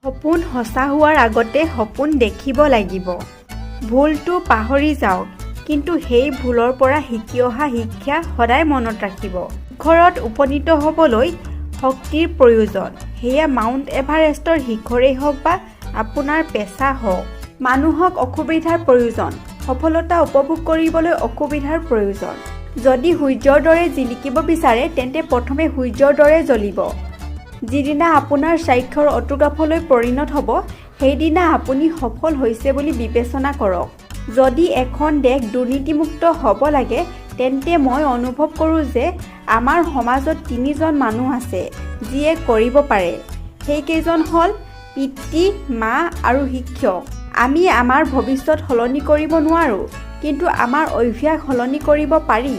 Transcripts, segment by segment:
সপোন সঁচা হোৱাৰ আগতে সপোন দেখিব লাগিব। ভুলটো পাহৰি যাওক, কিন্তু সেই ভুলৰ পৰা শিকি অহা শিক্ষা সদায় মনত ৰাখিব। শিখৰত উপনীত হ'বলৈ শক্তিৰ প্ৰয়োজন, সেয়া মাউণ্ট এভাৰেষ্টৰ শিখৰেই হওক বা আপোনাৰ পেছা হওক। মানুহক অসুবিধাৰ প্ৰয়োজন, সফলতা উপভোগ কৰিবলৈ অসুবিধাৰ প্ৰয়োজন। যদি সূৰ্যৰ দৰে জিলিকিব বিচাৰে, তেন্তে প্ৰথমে সূৰ্যৰ দৰে জ্বলিব। যিদিনা আপোনাৰ স্বাক্ষৰ অটোগ্ৰাফলৈ পৰিণত হ'ব, সেইদিনা আপুনি সফল হৈছে বুলি বিবেচনা কৰক। যদি এখন দেশ দুৰ্নীতিমুক্ত হ'ব লাগে, তেন্তে মই অনুভৱ কৰোঁ যে আমাৰ সমাজত তিনিজন মানুহ আছে যিয়ে কৰিব পাৰে। সেইকেইজন হ'ল পিতৃ, মা আৰু শিক্ষক। আমি আমাৰ ভৱিষ্যত সলনি কৰিব নোৱাৰো, কিন্তু আমাৰ অভ্যাস সলনি কৰিব পাৰি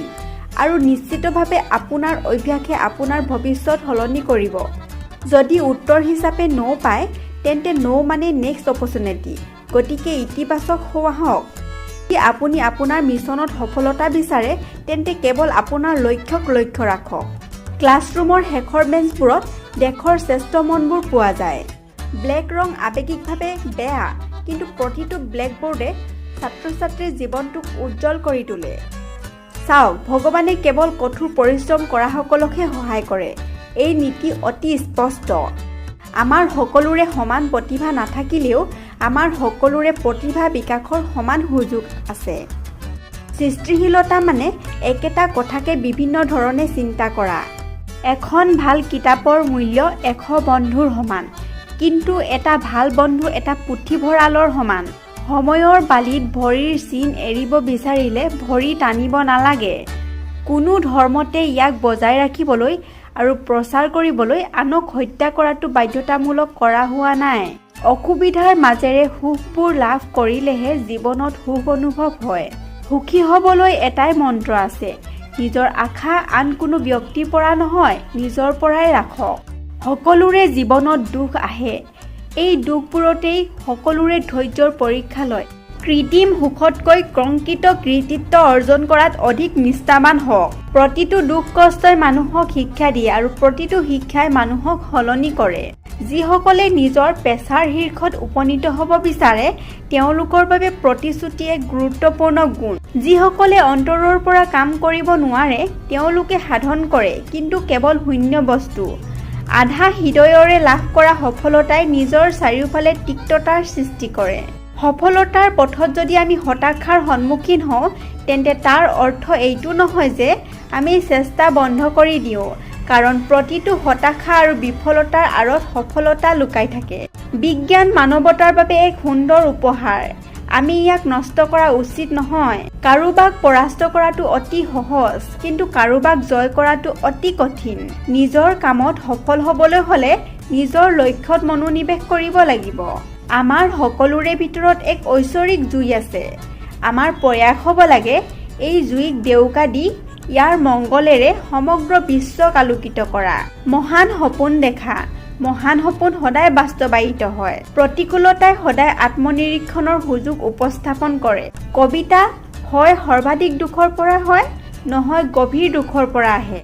আৰু নিশ্চিতভাৱে আপোনাৰ অভ্যাসে আপোনাৰ ভৱিষ্যত সলনি কৰিব। যদি উত্তৰ হিচাপে ন' পায়, তেন্তে ন' মানে নেক্সট অপৰচুনিটি, গতিকে ইতিবাচক হওঁ আহক। যদি আপুনি আপোনাৰ মিছনত সফলতা বিচাৰে, তেন্তে কেৱল আপোনাৰ লক্ষ্যক লক্ষ্য ৰাখক। ক্লাছৰুমৰ শেষৰ বেঞ্চবোৰত দেশৰ শ্ৰেষ্ঠ মনবোৰ পোৱা যায়। ব্লেক ৰং আৱেগিকভাৱে বেয়া, কিন্তু প্ৰতিটো ব্লেকবোৰ্ডে ছাত্ৰ-ছাত্ৰীৰ জীৱনটোক উজ্জ্বল কৰি তোলে। চাওক, ভগৱানে কেৱল কঠোৰ পৰিশ্ৰম কৰাসকলকহে সহায় কৰে। এই নীতি অতি স্পষ্ট। আমাৰ সকলোৰে সমান প্ৰতিভা নাথাকিলেও আমাৰ সকলোৰে প্ৰতিভা বিকাশৰ সমান সুযোগ আছে। সৃষ্টিশীলতা মানে একেটা কথাকে বিভিন্ন ধৰণে চিন্তা কৰা। এখন ভাল কিতাপৰ মূল্য 100 বন্ধুৰ সমান, কিন্তু এটা ভাল বন্ধু এটা পুথিভঁৰালৰ সমান। সময়ৰ বালিত ভৰিৰ চিন এৰিব বিচাৰিলে ভৰি টানিব নালাগে। কোনো ধৰ্মতে ইয়াক বজাই ৰাখিবলৈ আৰু প্ৰচাৰ কৰিবলৈ আনক হত্যা কৰাটো বাধ্যতামূলক কৰা হোৱা নাই। অসুবিধাৰ মাজেৰে সুখবোৰ লাভ কৰিলেহে জীৱনত সুখ অনুভৱ হয়। সুখী হ'বলৈ এটাই মন্ত্ৰ আছে, নিজৰ আশা আন কোনো ব্যক্তিৰ পৰা নহয়, নিজৰ পৰাই ৰাখক। সকলোৰে জীৱনত দুখ আহে। এই দুখবোৰতেই সকলোৰে ধৈৰ্যৰ পৰীক্ষা লয়। কৃত্ৰিম সুখতকৈ কংক্ৰিট কৃতিত্ব অৰ্জন কৰাত অধিক নিষ্ঠাবান হওক। প্ৰতিটো দুখ কষ্টই মানুহক শিক্ষা দিয়ে আৰু প্ৰতিটো শিক্ষাই মানুহক সলনি কৰে। যিসকলে নিজৰ পেছাৰ শীৰ্ষত উপনীত হ'ব বিচাৰে, তেওঁলোকৰ বাবে প্ৰতিশ্ৰুতি এক গুৰুত্বপূৰ্ণ গুণ। যিসকলে অন্তৰৰ পৰা কাম কৰিব নোৱাৰে, তেওঁলোকে সাধন কৰে, কিন্তু কেৱল শূন্য বস্তু। আধা হৃদয়ৰে লাভ কৰা সফলতাই নিজৰ চাৰিওফালে তিক্ততাৰ সৃষ্টি কৰে। সফলতাৰ পথত যদি আমি হতাশাৰ সন্মুখীন হওঁ, তেন্তে তাৰ অৰ্থ এইটো নহয় যে আমি চেষ্টা বন্ধ কৰি দিওঁ, কাৰণ প্ৰতিটো হতাশা আৰু বিফলতাৰ আঁৰত সফলতা লুকাই থাকে। বিজ্ঞান মানৱতাৰ বাবে এক সুন্দৰ উপহাৰ। আমি ইয়াক নষ্ট কৰা উচিত নহয়। কাৰোবাক পৰাস্ত কৰাটো অতি সহজ, কিন্তু কাৰোবাক জয় কৰাটো অতি কঠিন। নিজৰ কামত সফল হ'বলৈ হ'লে নিজৰ লক্ষ্যত মনোনিৱেশ কৰিব লাগিব। আমাৰ সকলোৰে ভিতৰত এক ঐশ্বৰিক জুই আছে। আমাৰ প্ৰয়াস হ'ব লাগে এই জুইক ডেউকা দি ইয়াৰ মংগলেৰে সমগ্ৰ বিশ্বক আলোকিত কৰা। মহান সপোন দেখা। মহান সপোন সদায় বাস্তৱায়িত হয়। প্ৰতিকূলতাই সদায় আত্মনিৰীক্ষণৰ সুযোগ উপস্থাপন কৰে। কবিতা হয় সৰ্বাধিক দুখৰ পৰা হয়, নহয় গভীৰ দুখৰ পৰা আহে।